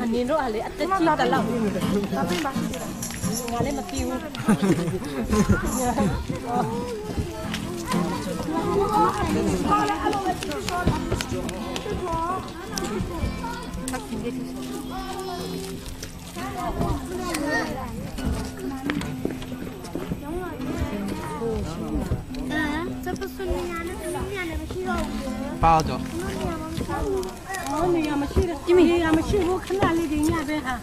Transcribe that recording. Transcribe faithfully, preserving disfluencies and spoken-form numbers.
Ni ro ale, a tat chi ta lau. Nga le mati u. Ba to. Ni ya mashi bu khana le ding ya be ha.